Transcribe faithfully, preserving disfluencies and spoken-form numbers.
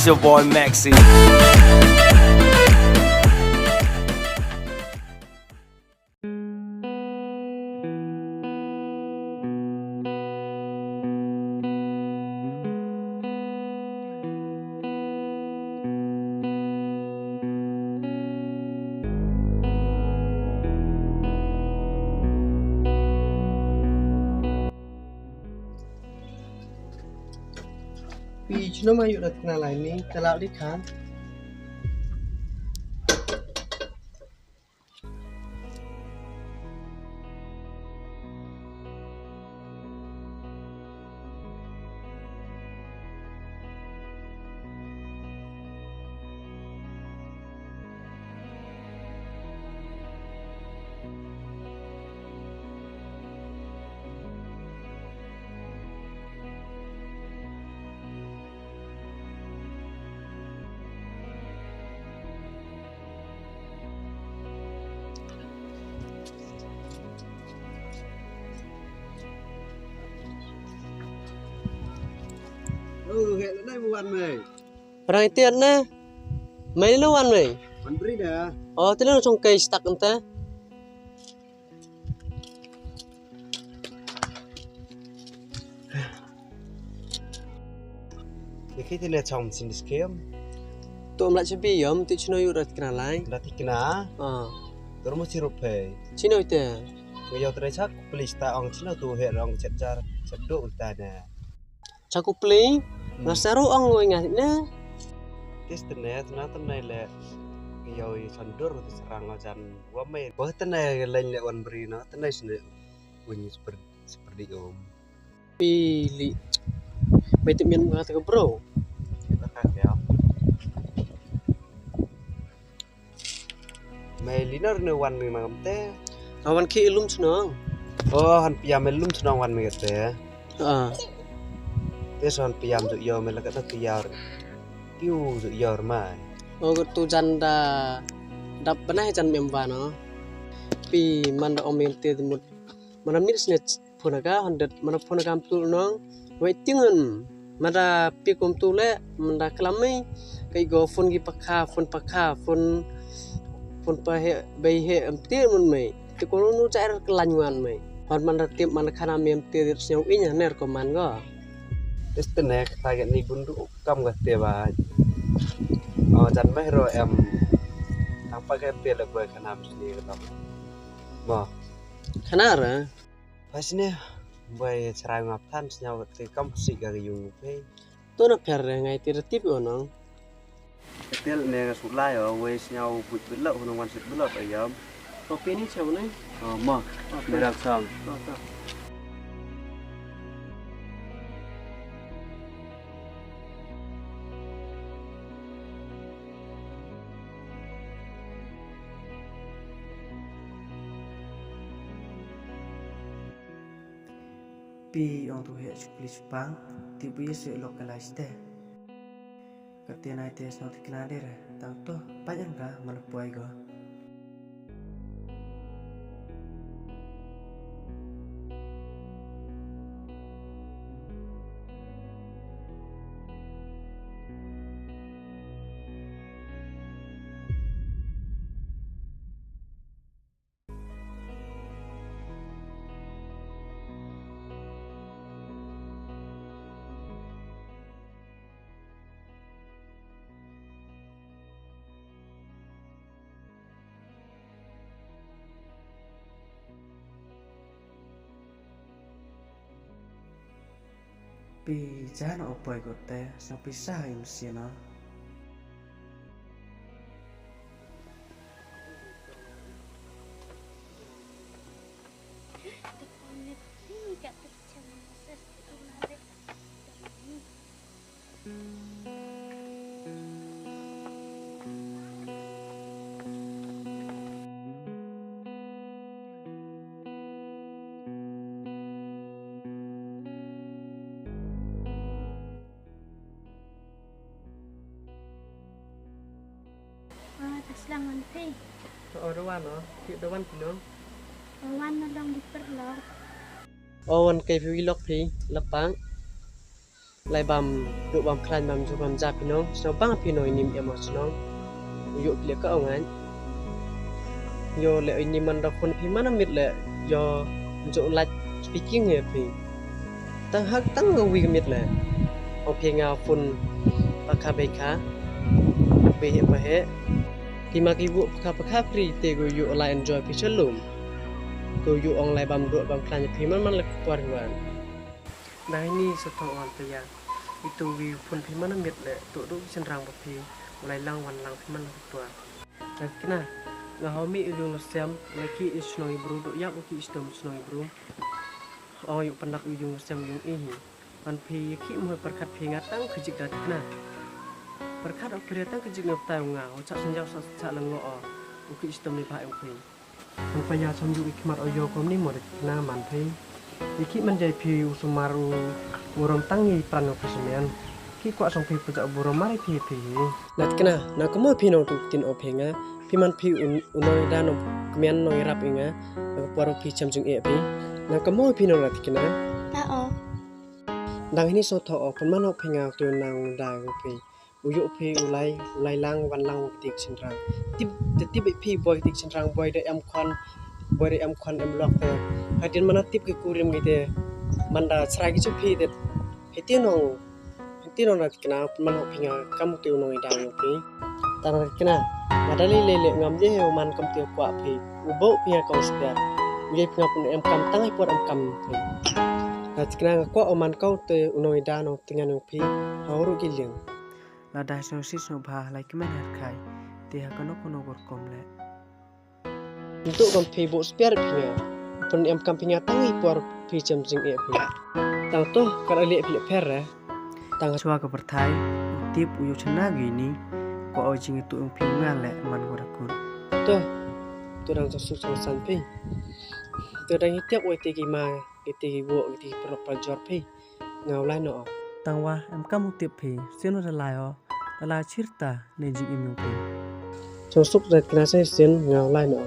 It's your boy Maxi. Pi, chino ma yoh da tikna lai ni, chala di khan. Oh, he, le nai wan mei. Parang itiat na. Mei le wan mei. Wan bri na. Oh, tila chong kai stak ente. Ye ki tine chong sin diskem. Tu um la chebi yom, tu chino yu rat kena lai. Rat kena. Ah. Tur mo sirup he. Chino ite. Nge yo tre chak, please ta ong chino tu he rong chet jar, chet do ta ne. Chaku pli, hmm. Nga saru ong ngoi nga ne. Tis tene, tena tene le. Yo i sandur tu serang ajan. Wa mei. Bo tene lein le wan bri no, tene sene. Win seperti, seperti om. Pili. Mei tip mian nga te bro. Kita ka ya. Mei liner ne wan mei ma kamte. Awan ki ilum chnong. Oh, han piam ilum chnong wan mei te. Ah. Te son piam ju yo mei la ka ta piar. Piu ju yo mai. Oh, tu jan da dap bana jan mem wan no. Pi man da om mem te mut. Mana mit sne phone ka, hundred, mana phone ka am tu nong. Waiting hun. Mada pi kum tu le, mada klam mei. Kai go phone ki pakha, phone pakha, phone, phone pa he, bei he, am ti mun mei. Ti ko nu cha er klan wan mei. Hon mada tip, mada khana mei am ti dip sne inya ner ko man go. Tis tene ka target ni bundu kam ka te ba. Oh, jan mei ro em. Tang pa ka te le boy khana am sne ka tam. Mo. Khana ra. Pas ne, boy, chrai ngap than, sñiaw te kam si ka yung pe. To na pher re ngai ti ra tip o nong. Tel ne ka sulai o, wei sñiaw buit belok, nong wan sit belok, ayam. Kopi ni chau ne? Oh, mo. Oh, ne rak sang. Oh, ta. Pi ong tu he chukli chupang, ti bu ye se lok ka lai ste. Ka te nai te sno ti kna de re, tang to, pa yang ka, mana poi go. Pi jan o poi ko te, sa pi sa im sina. Ah, ta slang wan phi. O, Dawan, o. Ti Dawan phi no. Dawan na long di perlok. O, wan kai phi wilok phi, lapang. Lai bam, duk bam khlaiñ bam jur bam ja phi nong, sñiaw bang phi nong ini em o chnong. U yoh phi le ka ong ai. Yoh le ini man da phone phi man a miet le, yoh jooh lait speaking he phi. Tang hak tang ka wi ka miet le. Ong phi nga phone pakha bekha. Be he pa he. Ki ma ki wu pakha pakha phi te ko yoh lai enjoy phi chalum. Ko yoh ong lai bam duk bam khlaiñ phi man man le por wan. Dang ini sa thoh wan phi ya. Itu wi phone phi man a miet le, tu duk chynrang ba phi, u lai lang wan lang phi man la tua. Dang kna, nga haw mi u yung la sem, la ki i chnong i bru, duk yap u ki i stom chnong i bru. O yoh pandak u yung la sem yung i hi. Man phi ya ki mo pyrkhat phi nga tang kajik dang kna. Pyrkhat o phi tang kajik na tai nga, o cha sinjaw sa cha lang lo o, u ki i stom ni ba u phi. Nang pa ya cham ju i khmat o yoh kom ni mo de kna man phi. I ki man jai phi u sumar u burom tang i pran o phi smian. Ki kwah song phi pa ja u burom mari phi phi. Nat kna, na ko mo phi nong tu tin o phi nga. Phi man phi un, u nong i da nong kmian nong i rap i nga. Nang por o phi cham jung e phi. Na ko mo phi nong rat kna. A o. Dang ini so thoh o pun man o phi nga tu nang da o phi. U yoh phi u lai, u lai lang wan lang u tik chynrang. Tip, te tip phi boi tik chynrang boi de em khon, boi de em khon em lok te. Hadien man a tip ki kurim ki te, man da chrai ki chu phi te. He ti nong, he ti nong da kna, man o phi nga kam te u nong i da u phi. Tang da kna, ma da le le le ngam ye he u man kam te kwah phi. U bo phi nga ka u spare. U ye phi nga pun em kam tang i por em kam phi. Da kna nga kwah u man ka u te u nong i da nong tingan u phi. Ha u ru ki liang. Lada sñiaw sih sñiaw bha lai kmen her khai, te ha kano kano kor kom le. Ntu kam phi bo spare phi nga. Pun em kam phi nga tang i por phi cham jing e phi. Tang to, ka le phi le pher re. Tang chwa ka pyrthai, u tip u yoh chna gi ni, ko o jing tu em phi nga le man ko da kun. To, to dang suk suk san phi. To dang i tiap wai te ki ma, ki te ki bo, ki te ki pro pa jor phi. Nga u lai noh o. Tang wa em kam u tip phi, sien wa da lai o, da lai chirta ne jingim yong phi. Chong suk da kna sa sien nga u lai noh o.